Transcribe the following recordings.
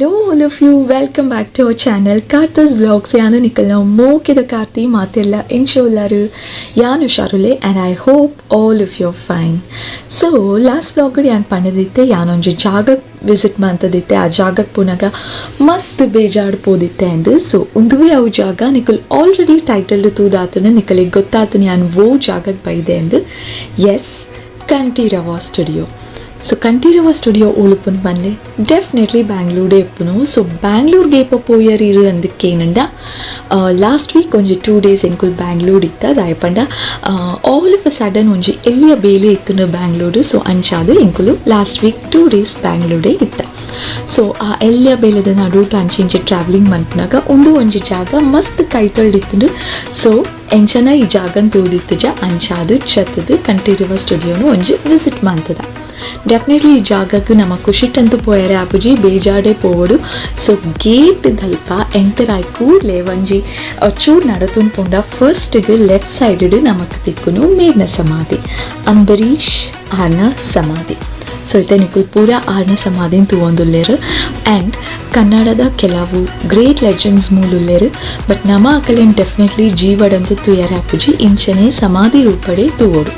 Hello all of you, welcome back to our channel Karthi's vlogs. ಯಾನು ನಿಕಲ್ನ ಮೋಕೆದ ಕಾರ್ತಿ ಮಾತೆಲ್ಲ ಎಂಚೋಲ್ಲಾರು ಯಾನು ಹುಷಾರುಲೆ and I hope all of you fine. So last vlog ಯಾನ್ ಪಂಡದಿತ್ತೆ, ಯಾನೊಂಜಿ ಜಾಗ visit ಮಂತದಿತ್ತೆ, ಆ ಜಾಗಕ್ಕೆ ಪೋನಾಗ ಮಸ್ತ್ ಬೇಜಾಡ್ ಪೋದಿತ್ತೆ ಅಂದ್. ಸೊ ಉಂದುವೇ ಅವು ಜಾಗ. ನಿಕಲ್ ಆಲ್ರೆಡಿ ಟೈಟಲ್ ತೂದಾತನ ನಿಕಲಿಗೆ ಗೊತ್ತಾತನ ಯಾನ್ ವೋ ಜಾಗಕ್ಕೆ ಬೈದೆ ಅಂದ್. Yes, Kanteerava studio. So Kanteerava studio ಓಲುಪುನ್ ಪನ್ಲೆ, ಡೆಫಿನೆಟ್ಲಿ ಬ್ಯಾಂಗ್ಳೂರೇ ಇಪ್ಪುನು. ಸೊ ಬ್ಯಾಂಗ್ಳೂರ್ಗೆ ಏಪ ಪೋಯರ್ ಇರು ಅಂದಕ್ಕೇನಂಡ, ಲಾಸ್ಟ್ ವೀಕ್ ಒಂಜಿ 2 ಡೇಸ್ ಎಂಕುಲ್ ಬ್ಯಾಂಗ್ಳೂರ್ ಇತ್ತ. ದಾಯೆ ಪಂಡ ಆಲ್ ಆಫ್ ಅ ಸಡನ್ ಒಂಜಿ ಎಲ್ಯ ಬೇಲೆ ಇತ್ತುನು ಬ್ಯಾಂಗ್ಳೂರು. ಸೊ ಅಂಚಾದ್ ಎಂಕುಲು ಲಾಸ್ಟ್ ವೀಕ್ 2 ಡೇಸ್ ಬ್ಯಾಂಗ್ಳೂರೇ ಇತ್ತ. ಸೊ ಆ ಎಲ್ಯ ಬೇಲೆದ ನಡುಟು ಅಂಚಿ ಇಂಚಿ ಟ್ರಾವೆಲಿಂಗ್ ಮನ್ಪುನಾಗ ಉಂದು ಒಂಜಿ ಜಾಗ ಮಸ್ತ್ ಕೈತಲ್ಡ್ ಇತ್ತುಂಡು. ಸೊ ಎಂಚನ ಈ ಜಾಗನ್ ತೂದಿತ್ತುಜ, ಅಂಚಾದ್ ಚತ್ತದು ಕಂಠೀರವ ಸ್ಟುಡಿಯೋನು ಒಂಜಿ ವಿಸಿಟ್ ಮಂತದ. ಡೆಫಿನೆಟ್ಲಿ ಈ ಜಾಗಕ್ಕೆ ನಮ್ಮ ಖುಷಿಟಂತೂ ಪೋಯರೆ ಆಪುಜಿ, ಬೇಜಾಡೆ ಪೋವಡು. ಸೊ ಗೇಟ್ ದಲ್ಪ ಎಂಟರ್ ಆಯ್ ಕೂಡ್ಲೆ ಒಂಜಿ ಚೂರ್ ನಡತುನ್ ಪೋಂಡ ಫಸ್ಟ್ಗೆ ಲೆಫ್ಟ್ ಸೈಡ್ ನಮಕ್ ತಿಕ್ಕುನು ಮೇರ್ನ ಸಮಾಧಿ, ಅಂಬರೀಷ್ ಆರ್ನ ಸಮಾಧಿ. ಸೊ ಇತ್ತೆ ನಿಕುಲ್ ಪೂರ ಆರ್ನ ಸಮಾಧಿನ ತೂವೊಂದುಲ್ಲೆರ್. ಆ್ಯಂಡ್ ಕನ್ನಡದ ಕೆಲವು ಗ್ರೇಟ್ ಲೆಜೆಂಡ್ಸ್ ಮೂಲುಲ್ಲೆರ್. ಬಟ್ ನಮ ಅಕಲೆನ್ ಡೆಫಿನೆಟ್ಲಿ ಜೀವಡಂತೂ ತೂಯರೆ ಆಪುಜಿ, ಇಂಚನೆ ಸಮಾಧಿ ರೂಪಡೆ ತೂವೊಡು.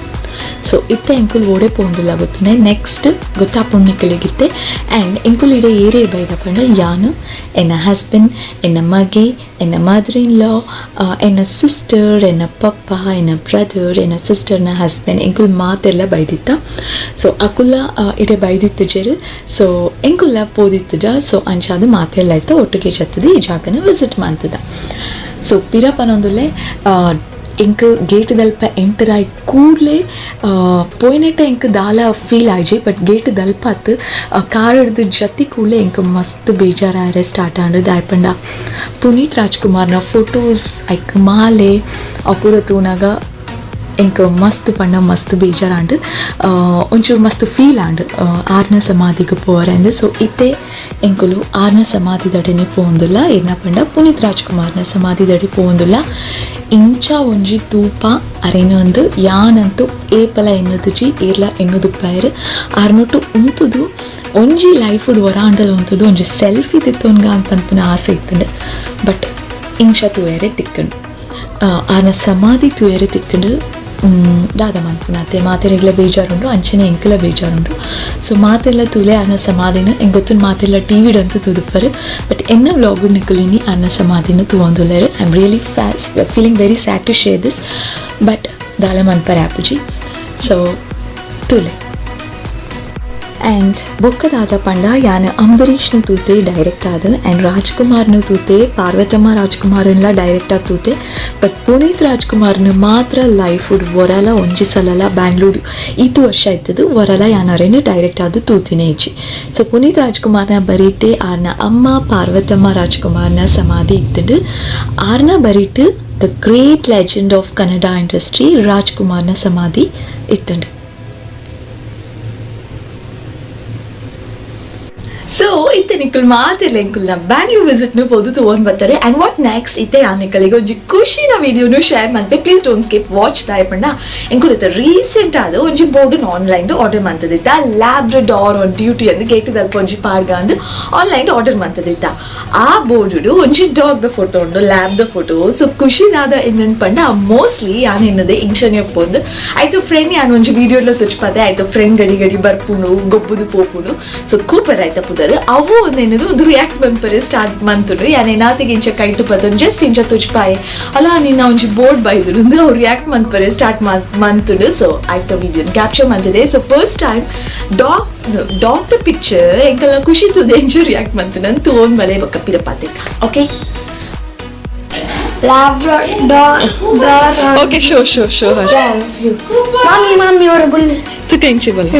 ಸೊ ಇತ್ತೆ ಎಂಕುಲ್ ಓಡೆ ಪೋಂದುಲ್ಲ ಗೊತ್ತುನೆ, ನೆಕ್ಸ್ಟ್ ಗೊತ್ತಾಪುಂಡು ನಿಕಲೆಗಿತ್ತೆ. ಆ್ಯಂಡ್ ಎಂಕುಲ್ ಇಡೆ ಏರೇರ್ ಬೈದ ಪಂಡ, ಯಾನು, ಎನ್ನ ಹಸ್ಬೆಂಡ್, ಎನ್ನ ಮಗೆ, ಎನ್ನ ಮದರ್ ಇನ್ ಲಾ, ಎನ್ನ ಸಿಸ್ಟರ್, ಎನ್ನ ಪಪ್ಪ, ಎನ್ನ ಬ್ರದರ್, ಎನ್ನ ಸಿಸ್ಟರ್ನ ಹಸ್ಬೆಂಡ್, ಎಂಕುಲ್ ಮಾತೆಲ್ಲ ಬೈದಿತ್ತ. ಸೊ ಅಕುಲ ಇಡೆ ಬೈದಿತ್ತು ಜೆರು. ಸೊ ಎಂಕುಲ್ಲ ಪೋದಿತ್ತುಜ. ಸೊ ಅಂಚಾದ್ ಮಾತೆಲ್ಲ ಆಯ್ತು ಒಟ್ಟಿಗೆ ಚತ್ತದು ಈ ಜಾಗನ ವಿಸಿಟ್ ಮಾಡ್ತದ. ಸೊ ಪಿರ ಪನೊಂದುಲ್ಲೆ, ಎಂಕ್ ಗೇಟ್ ದಲ್ಪ ಎಂಟರ್ ಆಯಿ ಕೂಡಲೇ ಪೋಯಿನೆಟ್ಟ ಎಂಕ್ ದಾಲ ಫೀಲ್ ಆಯ್ಜಿ. ಬಟ್ ಗೇಟ್ ದಲ್ಪ ಅತ್ ಕಾರ್ ಹಿಡ್ದು ಜತ್ತಿ ಕೂಡಲೇ ಎಂಕ್ ಮಸ್ತ್ ಬೇಜಾರಾಯರೆ ಸ್ಟಾರ್ಟ್ ಆಂಡ್. ದಾಯೆ ಪಂಡ ಪುನೀತ್ ರಾಜ್ಕುಮಾರ್ನ ಫೋಟೋಸ್, ಐಕ್ ಮಾಲೆ ಅಪೂರ ತೂನಾಗ ಎಂಕ್ ಮಸ್ತ್ ಪಂಡ ಮಸ್ತ್ ಬೇಜಾರಾಂಡ್, ಒಂಚೂರು ಮಸ್ತ್ ಫೀಲ್ ಆಂಡ್ ಆರ್ನ ಸಮಾಧಿಗೆ ಪೋವರೆಂದು. ಸೊ ಇತ್ತೆ ಎಂಕುಲು ಆರ್ನ ಸಮಾಧಿದಡೆನೆ ಪೋವೊಂದುಲ್ಲ. ಏರ್ನ ಪಂಡ ಪುನೀತ್ ರಾಜ್ಕುಮಾರ್ನ ಸಮಾಧಿದಡೆ ಪೋವೊಂದುಲ್ಲ. ಇಂಚ ಒಂಜಿ ತೂಪ ಅರೆನೊಂದು ಯಾನಂತೂ ಏಪಲ ಎನ್ನುದುಜಿ, ಏರ್ಲ ಎನ್ನುದುಪ್ಪಾಯರು. ಆರ್ನೊಟ್ಟು ಉಂತುದು ಒಂಜಿ ಲೈಫುಡು ಹೊರಾಂಡಲ ಉಂತುದು ಒಂಜಿ ಸೆಲ್ಫಿ ದೆತ್ತೊನ್ಗ ಅಂತ ಪನ್ಪುನ ಆಸೆ ಇತ್ತುಂಡು. ಬಟ್ ಇಂಚ ತೂಯರೆ ತಿಕ್ಕಂಡು, ಆರ್ನ ಸಮಾಧಿ ತೂಯರೆ ತಿಕ್ಕಂಡು. ದಾದ ಮನ್ಪುನತೆ, ಮಾತೆರೆಗ್ಲ ಬೇಜಾರುಂಡು, ಅಂಚನೆ ಎಂಕಲ ಬೇಜಾರುಂಡು. ಸೊ ಮಾತೆಲ್ಲ ತೂಲೆ ಆರ್ನ ಸಮಾಧಿನ. ಎಂಕ್ ಗೊತ್ತುಂಡು ಮಾತೆಲ್ಲ ಟಿ ವಿಡಂತೂ ತೂದುಪ್ಪರು. ಬಟ್ ಎನ್ನ ವ್ಲಾಗು ನಿಕುಲಿನಿ ಆರ್ನ ಸಮಾಧಿನ ತೂವೊಂದುಲ್ಲೆರ್. I am really feeling very sad to share this, but ದಾಲ ಮನ್ಪರೆ ಆಪುಜಿ. ಸೊ ತೂಲೆ. ಆ್ಯಂಡ್ ಬೊಕ್ಕದಾದ ಪಂಡ, ಯಾನ್ ಅಂಬರೀಷ್ನ ತೂತೆ ಡೈರೆಕ್ಟ್ ಆದ, ಆ್ಯಂಡ್ ರಾಜ್ಕುಮಾರ್ನ ತೂತೆ, ಪಾರ್ವತಮ್ಮ ರಾಜ್ಕುಮಾರ್ನ್ಲ ಡೈರೆಕ್ಟ್ ಆದ್ ತೂತೆ. ಬಟ್ ಪುನೀತ್ ರಾಜ್ಕುಮಾರ್ನ ಮಾತ್ರ ಲೈಫ್ ವರಲ ಒಂಜಿ ಸಲಲ ಬ್ಯಾಂಗ್ಳೂರ್ ಈತು ವರ್ಷ ಇತ್ತದು ವರಲ ಯಾನರೇನು ಡೈರೆಕ್ಟ್ ಆದ್ ತೂತಿನೇ ಇಜ್ಜಿ. ಸೊ ಪುನೀತ್ ರಾಜ್ಕುಮಾರ್ನ ಬರೀಟೆ ಆರ್ನ ಅಮ್ಮ ಪಾರ್ವತಮ್ಮ ರಾಜ್ಕುಮಾರ್ನ ಸಮಾಧಿ ಇತ್ತುಂಡು. ಆರ್ನ ಬರೀಟು the great legend of Kannada industry ರಾಜ್ಕುಮಾರ್ನ ಸಮಾಧಿ ಇತ್ತುಂಡು. ಸೊ ಇತ್ತೆ ನಿಕ್ಕುಲ್ ಮಾತಿರ್ಲ ಎಂಕುಲ್ನ ಬ್ಯಾಂಗ್ಳೂರ್ ವಿಸಿಟ್ ನು ಪೋದು ತೂವೊಂದು ಬರ್ತಾರೆ. ಆ್ಯಂಡ್ what next, ಇತ್ತೆ ಆ ನಿಕಲಿಗೆ ಒಂಜಿ ಖುಷಿನ ವಿಡಿಯೋನು ಶೇರ್ ಮನ್ಪೆ. Please don't skip watch. ದಾಯೆ ಪಂಡ ಎಂಕುಲ್ ಇತ್ತೆ ರೀಸೆಂಟ್ ಆದ ಒಂಜಿ ಬೋರ್ಡ್ ಆನ್ಲೈನ್ ಆರ್ಡರ್ ಮಂತದಿತ್ತ. ಲ್ಯಾಬ್ರಡಾರ್ ಆನ್ ಡ್ಯೂಟಿ ಅಂದ್ ಗೇಟ್ ದಲ್ಪ ಒಂಜಿ ಪಾಡ್ಗ ಅಂದ್ ಆನ್ಲೈನ್ ಆರ್ಡರ್ ಮಂತದಿತ್ತ. ಆ ಬೋರ್ಡ್ ಒಂಜಿ ಡಾಗ್ the photo ಉಂಡು, ಲ್ಯಾಬ್ the photo. So ಖುಷಿದಾದ ಎನ್ನನ್ ಪಂಡ, ಮೋಸ್ಟ್ಲಿ ಯಾನ್ ಎನ್ನದೆ ಇಂಕ್ಷನ್ ಒಪ್ಪೊಂದು ಆಯ್ತು ಫ್ರೆಂಡ್ ಯಾನ್ ಒಂಜಿ ವಿಡಿಯೋಲ ತುಚ್ಪದೆ ಆಯ್ತು ಫ್ರೆಂಡ್ ಗಡಿ ಗಡಿ ಬರ್ಪುಂಡು, ಗೊಬ್ಬುದು ಪೋಪುಂಡು. ಸೊ ಕೂಪರ್ ಆಯ್ತ ಪುದರ್. ಅವು ಒಂದೇನದು ಒಂದು ರಿಯಾಕ್ಟ್ ಮನ್ಪರೆ ಸ್ಟಾರ್ಟ್ ಮಂತುಂಡು. ಯಾನ್ ಏನಾತಿಗೆ ಇಂಚ ಕೈಟು ಪತ್ತೊಂದು ಜಸ್ಟ್ ಇಂಚ ತುಚ್ಪಾಯೆ ಅಲ್ಲ, ನಿನ್ನ ಒಂಜಿ ಬೋರ್ಡ್ ಬೈದುಡು ಅಂದು ಅವ್ರು ರಿಯಾಕ್ಟ್ ಮನ್ಪರೆ ಸ್ಟಾರ್ಟ್ ಮಂತುಂಡು. ಸೊ ಆಯ್ತ ವಿಡಿಯೋ ಕ್ಯಾಪ್ಚರ್ ಮಂತಿದೆ. So first time dog the picture ಎಂಕಲ್ನ ಖುಷಿ ತುದೆ ಎಂಚ ರಿಯಾಕ್ಟ್ ಮಂತುಂಡು ಅಂತ ತೂವೊಂದು ಬಲೆ, ಬೊಕ್ಕ ಪಿರಪಾತೆ. Okay. Labrador. Okay, show show show. Mommy, mommy, ஒரு புல்லு. ತುಕ ಇಂಚಿ ಬಲ.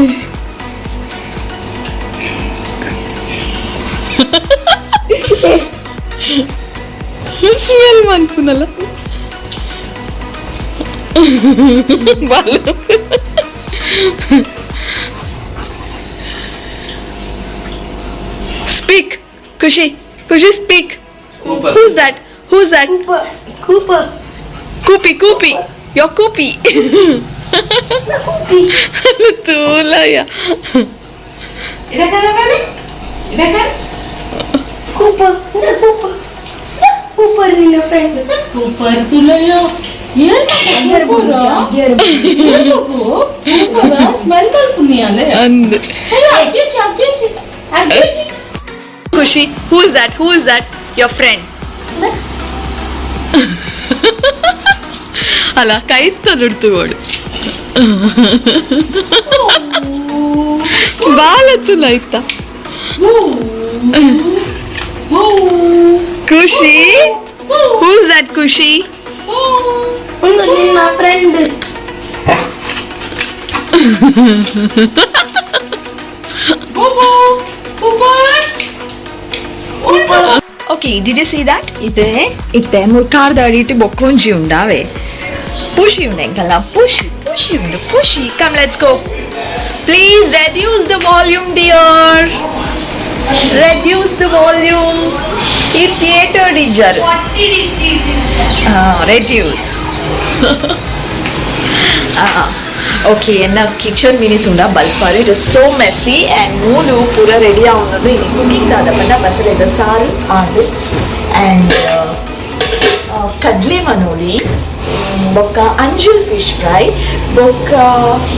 ಸ್ಮೆಲ್ ಮನ್ಪುನಲ್ಲ ಬಾಲ. Speak Khushi, Khushi, speak. Cooper. Who's that? Who's that? Cooper, Cooper. ಕೂಪಿ ಕೂಪಿ, ಯೋ ಕೂಪಿ. ತೂಲಯ್ಯ. Cooper Cooper Cooper ನಿನ್ನ ಫ್ರೆಂಡ್. Cooper ತುಲಯೋ ಏನ್ ಕೂಪರ್ ಸ್ಮೆಲ್ ಮಲ್ಪುನಿಯಾಲೆ. ಅಂದ್ ಅಗ್ಗೇಚಿ ಅಗ್ಗೇಚಿ ಅಗ್ಗೇಚಿ. Khushi, who is that? Who is that? Your friend. ಅಲ್ಲ ಕೈ ತಲುಡ್ತುಗೋಡು ಬಾಲ ತುಲ ಇತ್ತ. Khushi, who is that? Khushi. ಒಂದು ನಿನ್ನ friend. Okay, did you see that? ಇದೆ ಇತ್ತೆ ಮುರ್ಕಾರ್ದ ಅಡಿಟ್ಟು ಬೊಕ್ಕೊಂಜಿ ಉಂಡಾವೆ ಪುಷಿ ಉಂಡೆ ಎಂಕಲ್ಲ ಪುಷಿ ಪುಷಿ ಉಂಡು. Khushi, come, let's go. Please reduce the volume, dear. Reduce the volume. ಈ ಥಿಯೇಟರ್ ಡಿಜರ್ ರೆಡ್ಯೂಸ್. ಓಕೆ, ಎನ್ನ ಕಿಚನ್ ಮಿನಿ ತುಂಡ ಬಲ್ಫಾರ್. It is so messy and ಮೂಲು ಪೂರ ರೆಡಿ ಆവുನ್ನದು. ಇನಿ ಕುಕಿಂಗ್ ದಾದ ಪಂಡ ಬಸಳೆದ ಸಾರು ಆಂಡ್ ಆ್ಯಂಡ್ ಕಡ್ಲೆ ಮನೋಲಿ ಬೊಕ್ಕ ಅಂಜಲ್ ಫಿಶ್ ಫ್ರೈ ಬೊಕ್ಕ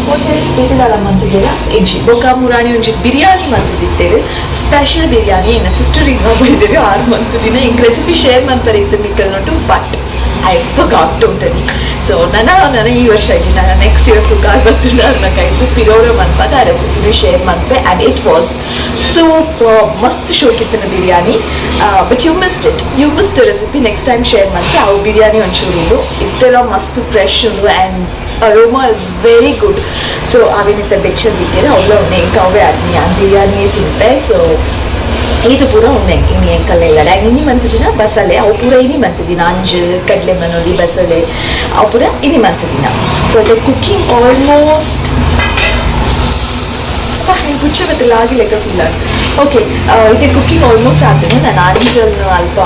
ಹೋಟೆಲ್ ಬೇತೆದಾಲ ಮಂತಿದ್ದೀರ ಇಜ್ಜಿ. ಬೊಕ್ಕ ಮುರಾಣಿ ಒಂಜಿ ಬಿರಿಯಾನಿ ಮಂತಿದ್ದಿತ್ತೇವೆ, ಸ್ಪೆಷಲ್ ಬಿರಿಯಾನಿ. ಎನ್ನ ಸಿಸ್ಟರ್ ಇನ್ನ ಬೈದೇವೆ 6 ಮಂತ್ ದಿನ ಎಂಕ್ ರೆಸಿಪಿ ಶೇರ್ ಮಂತಾರೆ ಇತ್ತು nickel note, but I forgot totally. So ನನ್ನ ನಾನು ಈ ವರ್ಷ ಆಗಿ ನಾನು ನೆಕ್ಸ್ಟ್ ಇಯರ್ ತುಕಾರ್ ಬತ್ತಿಲ್ಲ ನನ್ನ ಕೈದು ಪಿರೋರ ಮನ್ಪಾಗ ಆ ರೆಸಿಪಿನ ಶೇರ್ ಮಾಡ್ತೆ. And it was super, ಮಸ್ತ್ ಶೋಕಿತ್ತಿನ biryani, but you missed it. You missed the recipe. Next time share ಮಾಡ್ತೆ. ಅವು ಬಿರಿಯಾನಿ ಒಂಚೂರು ಉಂಡು ಇತ್ತೆಲ್ಲ ಮಸ್ತ್ ಫ್ರೆಶ್ ಉಂಡು and aroma is very good. So ಅವಿನಿತ್ತ ಬೆಚ್ಚದಿದ್ದೀರ ಅವಳ ಉಣ್ಣೆ ಇಂಕ ಅವೇ ಆದ್ನಿ ಆ ಬಿರಿಯಾನಿ ತಿಂತೆ. ಸೊ ಇದು ಪೂರ ಉಣ್ಣೆ ಇನ್ನು ಎಂಕಲ್ಲ ಇಲ್ಲ. ಇನಿ ಮಂತದಿನ ಬಸಳೆ ಅವು ಪೂರ ಇನಿ ಮಂತದಿನ ಅಂಜಲ್ ಕಡಲೆ ಮನೋಲಿ ಬಸಳೆ ಅವು ಪೂರ ಇನಿ ಮಂತದಿನ. ಸೊ ಅದು ಕುಕ್ಕಿಂಗ್ ಆಲ್ಮೋಸ್ಟ್ ಗುಚ್ಚ ಬತ್ತಿಲ್ಲ ಆಗಿ ಲೆಕ್ಕ ಫೀಲ್. ಓಕೆ, ಇದು ಕುಕ್ಕಿಂಗ್ ಆಲ್ಮೋಸ್ಟ್ ಆತನೆ. ನಾನು ಅಂಜಲ್ನ ಅಲ್ಪ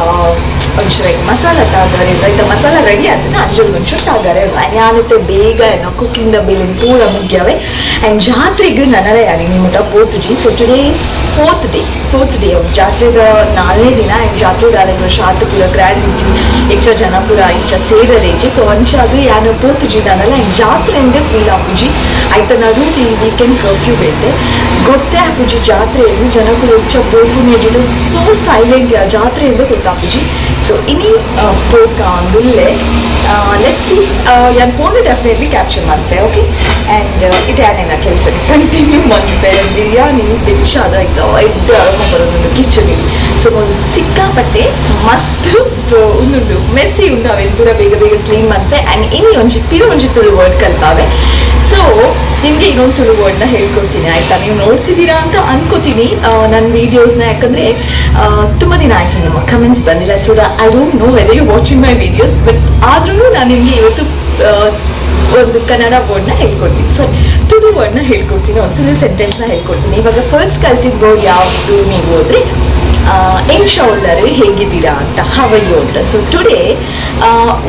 ಒಂಚೂರು ಮಸಾಲ ತಾಗಾರೆ ಆಯ್ತಾ? ಮಸಾಲ ರೆಡಿ ಆತನ ಅಂಜಲ್ ಒಂಚೂರು ತಾಗಾರೆ ಯಾನತ್ತೆ ಬೇಗ ಏನೋ ಕುಕ್ಕಿಂಗ್ the ಬೇಲಿನ ಪೂರ ಮುಗ್ಯಾವೆ. ಆ್ಯಂಡ್ ಜಾತ್ರೆಗೆ ನನಲೇ ಯಾರಿ ನಿಮ್ಮಟ ಪೋತುಜಿ. So today is fourth day, fourth day of ಜಾತ್ರೆದ ನಾಲ್ನೇ ದಿನ. ಆ್ಯಂಡ್ ಜಾತ್ರೆ ದಾಲೆಗ್ ಶಾತ ಪೂರ ಗ್ರ್ಯಾಂಡ್ ಇಜ್ಜಿ, ಹೆಚ್ಚ ಜನ ಪೂರ ಇಂಚ ಸೇರಲೇಜಿ. ಸೊ ಅಂಚಾದ್ ಯಾನು ಪೋತುಜಿ ನನಲ. ಆ್ಯಂಡ್ ಜಾತ್ರೆ ಅಂದೆ ಫೀಲ್ ಆಪುಜಿ ಆಯ್ತ. ನಡು ಈ ವೀಕೆಂಡ್ ಕರ್ಫ್ಯೂ ಬೇತೆ ಗೊತ್ತೇ ಆಪುಜಿ ಜಾತ್ರೆಯಲ್ಲಿ ಜನಗಳು ಹೆಚ್ಚ ಪೋಪುನೇಜಿ. ಸೋ ಸೈಲೆಂಟ್ ಯಾ ಜಾತ್ರೆ ಎಂದು ಗೊತ್ತಾಪುಜಿ. ಸೊ ಇನಿ ಪೋಕ ಅಂದುಲ್ಲೆ. Let see, ಯಾನ್ ಪೋಂಡು ಡೆಫಿನೆಟ್ಲಿ ಕ್ಯಾಪ್ಚರ್ ಮಾಡ್ತೆ. ಓಕೆ, ಆ್ಯಂಡ್ ಇದೆ ಯಾನೇನ ಕೆಲಸ ಕಂಟಿನ್ಯೂ ಮಾಡ್ತೆ. ಬಿರಿಯಾನಿ ಬೆಚ್ಚಾದ ಆಯ್ತು, ಎಡ್ಡೆ ಅರೋಮ ಬರೋದುಂಡು ಕಿಚನ್. ಸೊ ಒಂದು ಸಿಕ್ಕಾಪಟ್ಟೆ ಮಸ್ತ್ ಉಂದುಂಡು, ಮೆಸ್ಸಿ ಉಂಡು. ಅವೇನು ಪೂರ ಬೇಗ ಬೇಗ ಕ್ಲೀನ್ ಮಾಡ್ತೆ. ಆ್ಯಂಡ್ ಇನಿ ಒಂಜಿ ಪಿರ ಒಂಜಿ ತುಳು ವರ್ಡ್ ಕಲ್ಪಾವೆ. ಸೊ ನಿಮಗೆ ಇನ್ನೊಂದು ತುಳು ವರ್ಡ್ನ ಹೇಳ್ಕೊಡ್ತೀನಿ, ಆಯಿತಾ? ನೀವು ನೋಡ್ತಿದ್ದೀರಾ ಅಂತ ಅನ್ಕೋತೀನಿ ನನ್ನ ವೀಡಿಯೋಸ್ನ, ಯಾಕಂದರೆ ತುಂಬ ದಿನ ಆಯಿತು ನಮ್ಮ ಕಮೆಂಟ್ಸ್ ಬಂದಿಲ್ಲ. So I don't know whether you watching my videos, but ಆದ್ರೂ ನಾನು ನಿಮಗೆ ಇವತ್ತು ಒಂದು ಕನ್ನಡ ವರ್ಡ್ನ ಹೇಳ್ಕೊಡ್ತೀನಿ, ಸಾರಿ, ತುಳು ವರ್ಡ್ನ ಹೇಳ್ಕೊಡ್ತೀನಿ, ಒಂದು ತುಳು ಸೆಂಟೆನ್ಸ್ನ ಹೇಳ್ಕೊಡ್ತೀನಿ. ಇವಾಗ ಫಸ್ಟ್ ಕಲ್ತಿದ್ದ ವರ್ಡ್ ಯಾವುದು ನೀವು ಅಂದರೆ ಎಂಗ್ ಶೌಲ್ಡರ್, ಹೇಗಿದ್ದೀರಾ ಅಂತ, ಹವಯ್ಯೋ ಅಂತ. ಸೊ ಟುಡೇ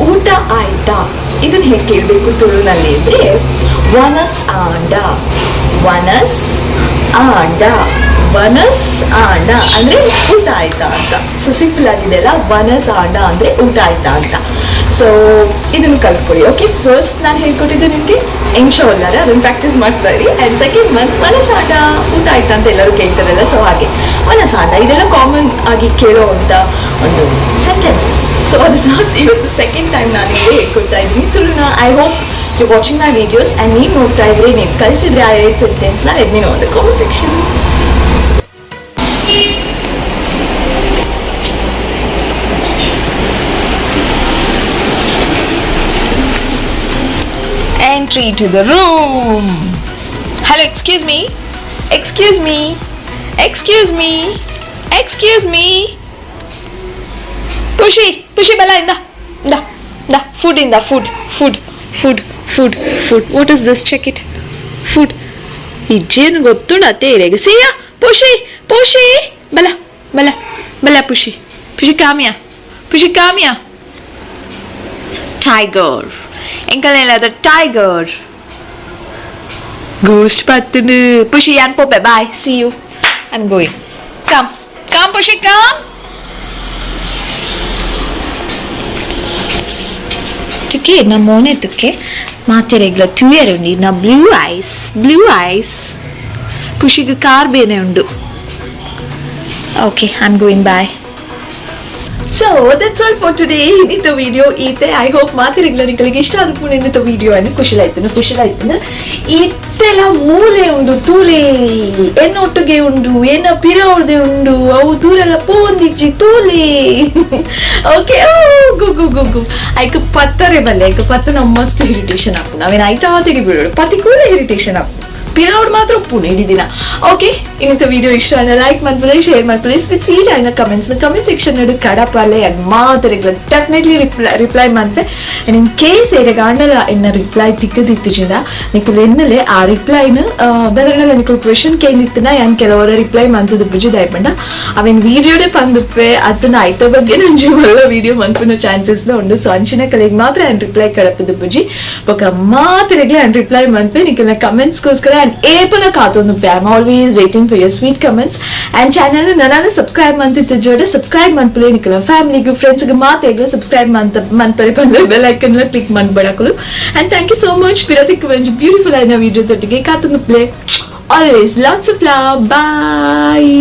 ಊಟ ಆಯ್ತಾ, ಇದನ್ನ ಹೇಗೆ ಕೇಳಬೇಕು ತುಳುನಲ್ಲಿ ಅಂದರೆ ವನಸ್ ಆಂಡ. ವನಸ್ ಆಂಡ, ವನಸ್ ಆಂಡ ಅಂದರೆ ಊಟ ಆಯ್ತಾ ಅಂತ. ಸೊ ಸಿಂಪಲ್ ಆಗಿದೆ ಅಲ್ಲ? ವನಸ್ ಆಂಡ ಅಂದರೆ ಊಟ ಆಯ್ತಾ ಅಂತ. ಸೊ ಇದನ್ನು ಕಲ್ತ್ಕೊಳ್ಳಿ. ಓಕೆ, ಫಸ್ಟ್ ನಾನು ಹೇಳ್ಕೊಟ್ಟಿದ್ದು ನಿಮಗೆ ಎಂಗ್ ಶೌಲ್ಡರ್, ಅದನ್ನು ಪ್ರಾಕ್ಟೀಸ್ ಮಾಡ್ತಾ ಇರಿ. And second one ವನಸಾಂಡ, ಊಟ ಆಯ್ತಾ ಅಂತ ಎಲ್ಲರೂ ಕೇಳ್ತಾರಲ್ಲ, ಸೊ ಹಾಗೆ ವನಸಾಂಡ. ಇದೆಲ್ಲ ಕಾಮನ್ ಆಗಿ ಕೇಳೋವಂಥ ಒಂದು ಸೆಂಟೆನ್ಸಸ್. ಸೊ ಅದನ್ನ ಇವತ್ತು ಸೆಕೆಂಡ್ ಟೈಮ್ ನಾನು ನಿಮಗೆ ಹೇಳ್ಕೊಡ್ತಾ ಇದ್ದೀನಿ ತುಳುನ. I hope you watching my videos and ನೀವು ನೋಡ್ತಾ ಇದ್ರೆ, ನೀವು ಕಲ್ತಿದ್ರೆ ಆ ಎರಡು ಸೆಂಟೆನ್ಸ್ನ, let me know the comment section. Entry to the room. Hello, excuse me. Excuse me. Excuse me. Excuse me. Pushi, Pushi Bella, inda. Inda. Inda. Food inda. Food. Food. Food. Food. Food. What is this? Check it. Food. ಇಜ್ಜೇನು ಗೊತ್ತುಂಡ ತೇರೆಗೆ ಸಿಯಾ. ಪುಷಿ, ಪುಷಿ ಬಲ ಬಲ ಬಲ. ಪುಷಿ, ಪುಷಿ ಕಾಮಿಯಾ, ಪುಷಿ ಕಾಮಿಯಾ. Tiger ಎಂಕಲ್ನೆಲ್ಲ tiger ghost ಪತ್ತುಂಡು. ಪುಷಿ, ಯಾನ್ ಪೋಪೆ. Bye, see you. I am going. Come, come, Pushi, come. ತುಕೆ ನಮ್ಮ ಮೋನೆ ತುಕೆ ಮಾತೆರೆಗ್ಲ ತೂಯರೆ ಉಂಡು ಇರ್ನ ಬ್ಲೂ ಐಸ್, ಬ್ಲೂ ಐಸ್. ಖುಷಿಗೆ ಕಾರ್ ಬೇನೆ ಉಂಡು. Okay, I am going, bye. So that's all for today. ಇನ್ನಿತ video ಈತೆ. I hope ಮಾತೆರೆಗ್ಲ ನಿಕಲಿಗೆ ಇಷ್ಟ ಆದ ಇನ್ನಿತ ವಿಡಿಯೋ ಅನ್ನು ಖುಷಿಲಾಯ್ತನು, ಖುಷಿಲಾಯ್ತನು. ಇತ್ತೆಲ ಮೂಲೆ ಉಂಡು ತೂಲೆ, ಎನ್ನೊಟ್ಟಿಗೆ ಉಂಡು, ಎನ್ನ ಪಿರವ್ರದೆ ಉಂಡು. ಅವು ದೂರೆಲ್ಲ ಪೋಂದಿಜ್ಜಿ ತೂಲೆ. ಓಕೆ, ಗು ಗು ಗು ಗು. ಐಕ್ ಪತ್ತರೆ ಬಲ್ಲೆ. ಐಕ್ ಪತ್ತ ನಮ್ಮ ಮಸ್ತ್ ಇರಿಟೇಷನ್ ಆಪುಂಡು. ಅವೇನು ಐತಾ ತೆಗಿ ಬಿಡೋಡು ಪತಿ ಕೂಡ ಇರಿಟೇಷನ್ ಆಪುಂಡು. ಪಿರವ್ರು ಮಾತ್ರ ಉಪ್ಪುಂಡು ಇಡೀ ದಿನ. ಓಕೆ, ಇನ್ನಿತ ವಿಡಿಯೋ ಇಷ್ಟ ಆಂಡ ಲೈಕ್ ಮನ್ಪುಲೆ, ಶೇರ್ ಮನ್ಪುಲೆ. ವಿತ್ ಸ್ವೀಟ್ ಆಯ್ನ ಕಮೆಂಟ್ಸ್ ಕಮೆಂಟ್ ಸೆಕ್ಷನ್ ನಡು ಕಡಪಾಲೆ. ಅಂಡ್ ಮಾತೆರೆಗ್ಲ ಡೆಫಿನೆಟ್ಲಿ ರಿಪ್ಲೈ ರಿಪ್ಲೈ ಮನ್ಪೆ. ಅಂಡ್ ಇನ್ ಕೇಸ್ ಏರೆಗ್ ಆಂಡಲ ಎನ್ನ ರಿಪ್ಲೈ ತಿಕ್ಕದಿತ್ತಿಜಿಂಡ, ನಿಕುಲು ಎನ್ನಲೆ ಆ ರಿಪ್ಲೈನ್ ದಾದಾಂಡಲ ನಿಕುಲು ಕ್ವೆಶನ್ ಕೇಂದಿತ್ತಿನ ಯಾನ್ ಕೆಲವರ ರಿಪ್ಲೈ ಮಂತದ ಬುಜಿ. ದಾಯಪಂಡ ಅವೇನ್ ವಿಡಿಯೋಡೆ ಪಂದುಪ್ಪೆ ಅತ್ತನ ಐತ ಬಗ್ಗೆ ನಂಜಿ ಒಳ್ಳೆ ವಿಡಿಯೋ ಮನ್ಪುನ ಚಾನ್ಸಸ್ ಉಂಡು. ಸೊ ಅಂಚಿನ ಕಲೆಗ್ ಮಾತ್ರ ಯಾನ್ ರಿಪ್ಲೈ ಕಡಪದ ಬುಜಿ. ಬೊಕ ಮಾತೆರೆಗ್ಲ ಯಾನ್ ರಿಪ್ಲೈ ಮನ್ಪೆ. ನಿಕಲ್ನ ಕಮೆಂಟ್ಸ್ಗೋಸ್ಕರ ಆ್ಯಂಡ್ ಏಪಲ ಕಾತೊಂದುಪ್ಪೆ. I am always waiting for your sweet comments. And channel ನನಾನ subscribe ಮಂತಿತ್ತು Jod subscribe ಮನ್ಪುಲೆ. ನಿಕಲ್ನ ಫ್ಯಾಮಿಲಿಗೂ ಫ್ರೆಂಡ್ಸ್ಗೆ ಮಾತೆಗ್ಲ subscribe ಮಂತ ಮನ್ಪರೆ ಪಂದ್ ಬೆಲ್ ಐಕನ್ ಕ್ಲಿಕ್ ಮನ್ಪಡಕುಲು. And thank you so much. ಪಿರತಿಕ್ ಒಂಜಿ ಬ್ಯೂಟಿಫುಲ್ ಆಯ್ನ ವಿಡಿಯೋ ತೊಟ್ಟಿಗೆ ಕಾತೊಂದುಪ್ಪುಲೆ. Always lots of love, bye.